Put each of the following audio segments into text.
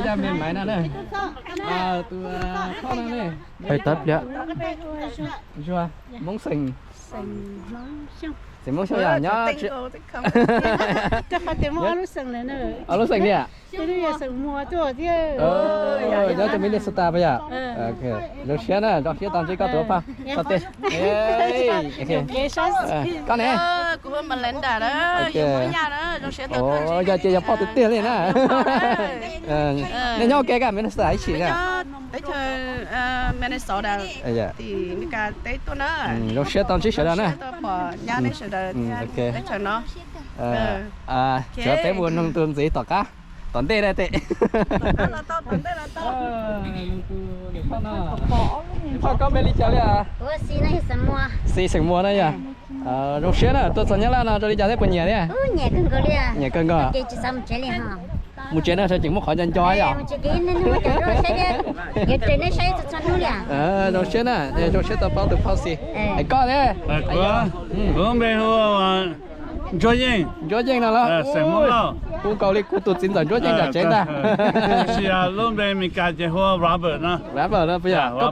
Caj me maiv no na. Tus phauj no ne, hais tawv pliag. Zuag, Hmoob xeem, xeem Hmoob Xyooj yom, nyob ob lub xeem li. Nyob rau Minnesota puas yog? Zoo siab na, zoo siab tau ntsib koj tus phauj. Koj ne? Yog ces yog phauj tiag tiag li na. Nej nyob ua ke koj Minnesota ib sim na? Zoo siab tau ntsib sawv daws na. Tsuav peb mus nug tus ntxiv tom qab, tom ntej na tej. Phauj koj npe li cas li as? Xis xeem Muas na yog. Zoo siab na, tuaj txog Nyab Laj no zoo li cas thiab puas nyiam thiab? Nyiam kawg nkaus. Mus tsev no tseem muaj qhov nco nco yom. Zoo siab na, zoo siab tau paub tus phauj Xis. Es koj thiab? Kuv npe hu Ntsuab Yeej. Ntsuab Yeej no los? Xeem Hmoob Lauj. Hu nkaus li kuv tus txiv ntxawm Ntsuab Yeej tom tsev ntag. Tab sis lub npe Meskas ces hu Robert no. Robert no puas yog? Koj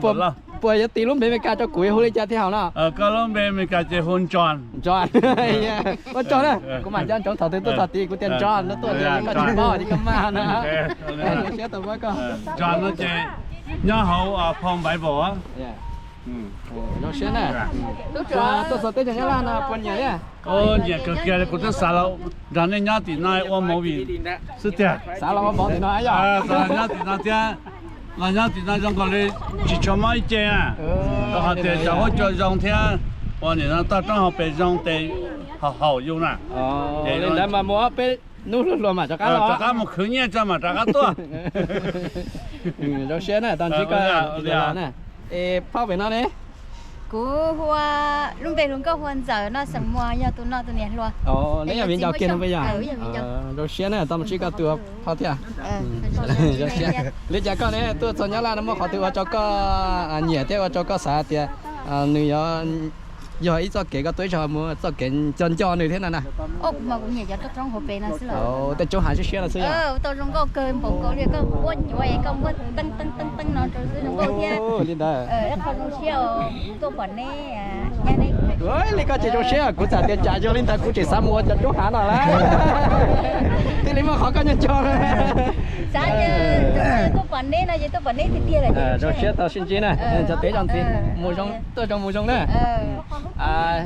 puas yuav tis lub npe Meskas rau kuv hu li cas thiaj haum no? Koj lub npe Meskas ces hu John. John. Ua tsaug na, kuv mam nco ntsoov thaum twg tuaj txog tid kuv tias John no tuaj tias koj tsis paub ces koj maj no. Zoo siab tau paub koj. John no ces nyob hauv phau Bible. Zoo siab na. Tuaj txog teb chaws Nyab Laj no puas nyiam thiab? Nyiam kawg kiag li, kuv twb xav los nrog nej nyob tim no ua movie xwb tiag. Xav los ua movie tim no yog? Nyob tim no thiab, los nyob tim no zoo nkaus li tsis tshua mob ib ce na. Rau qhov tias cov huab cua zoo thiab, ua nim no toj roob hauv pes zoo ces haum haum yus na. Li ntawd mas mus ob peb hnub hluas hluas mam rov qab los, rov qab mus khwv nyiaj tso mam rov qab tuaj. Zoo siab na, tau ntsib koj na. Es phauj pem no ne? Kuv hu, lub npe hluas nkauj hu ua Ntxawm no, xeem Muas, yog tus no tus niam hluas. Neb yog viv ncaus kiag no puas yog? Zoo siab na, tau mus ntsib koj tus phauj thiab. Li cas koj ne, tuaj txog Nyab Laj no muaj qhov twg ua rau koj nyiam thiab ua rau koj xav tias nws yog ib txoj kev koj tuaj ib zaug mus txoj kev nco nco nws thiab no na? Tej roob hav siab siab no xwb yog? Li ntawd. Li koj tsis zoo siab, kuv txawm tias tsam yog li ntawd kuv tseem xav mus ua cov roob hav no lawm. Thiaj li muaj qhov koj nco nco. Zoo siab tau sib ntsib na, cov peb zog ntxiv, tuaj zoo mus zoo na.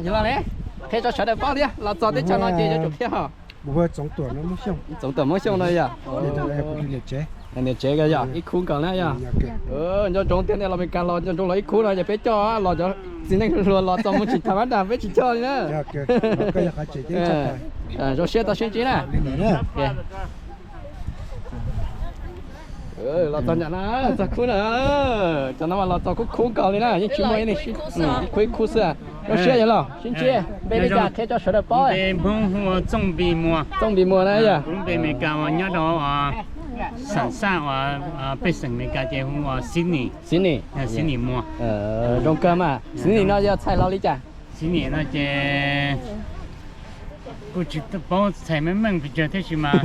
Yog los ne, qhia rau sawv daws paub thiab, los txog teb chaws no ces yuav tsum qhia hos. Txoov Tuam Hmoob Xyooj no yog. Niam tsev ko yog ib khub nkaus na yog. Nco ntsoov tiag, nej los Meskas los nco ntsoov los ib khub no ces peb coj los cov txiv neej hluas los txog mus tsis tham mab dam peb tsis coj li na. Zoo siab tau sib ntsib na. Los txog nram no, txog khub na, cov no mas los txog khub khub nkaus li na, yeej tsis muaj ib, ib khub ib khub xwb. Zoo siab yog los sib ntsib, npe li cas qhia rau sawv daws paub. Hmoob hu ua Txooj Npis Muas. Txooj Npis Muas na yog. Kuv lub npe Meskas uas nyob rau uas xam xaj uas pej xeem Meskas ces hu ua Sydney. Sydney. Sydney Muas. Zoo kawg mas. Sydney no yog txhais hluas li cas? Sydney no ces kuj tsis paub txhais meej meej pes tsawg tab sis mas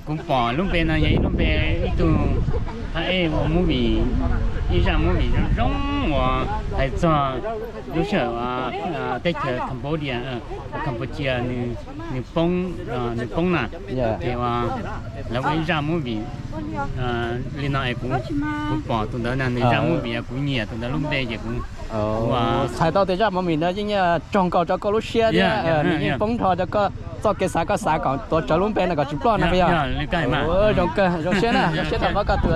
kuv pom lub npe no yog ib lub npe ib tug phab ej ua movie, ib zaj movie zoo zoo uas hais txog lub sij hawm teb chaws Cambodia, Cambodia nws poob, nws poob na, ces uas lawv ua ib zaj movie li no es kuv, kuv pom tus ntawd na, nws zaj movie kuv nyiam tus ntawd lub npe ces kuv txhais tau tias zaj movie ntawd yeej tsaug nkaus rau koj lub siab thiab, nws yeej poob nrho rau koj txoj kev xav, koj xav kom tuav rawv lub npe no kom tsis ploj no puas yog? Zoo kawg, zoo siab na, zoo siab tau paub koj tus.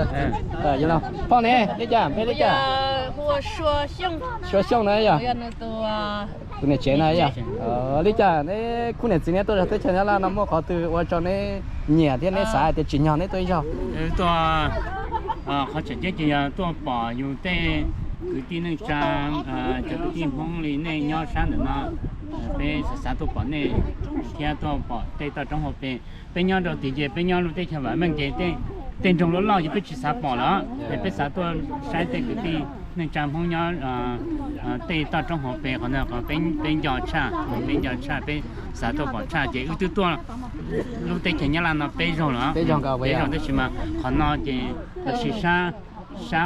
Phauj ne, li cas, npe li cas? Suav Xyooj na yog. Tus niam tsev na yog. Li cas neb khub niam txiv neb tuaj zog teb chaws Nyab Laj no muaj qhov twg ua rau neb nyiam thiab neb xav hais tias tsim nyog neb tuaj ib zaug? Qhov tseem ceeb ces yog tuaj pom yus tej kwv tij neej tsa, cov kwv tij Hmoob li nej nyob sab ntawm no, peb xav xav tuaj pom nej thiab tuaj pom tej toj roob hauv pes. Peb nyob rau tid ces peb nyob lub teb chaws vam meej ces tej Tej nroog loj loj ces peb tsis xav pom lawm, es peb xav tuaj saib tej kwv tij neej tsa Hmoob nyob tej toj roob hauv pes qhov ntawd, peb nco tshaj, peb nco tshaj, peb xav tuaj pom tshaj ces wb twb tuaj lub teb chaws Nyab Laj no peb zaug lawm, peb zaug, tab sis mas qhov no ces los sis sab, sab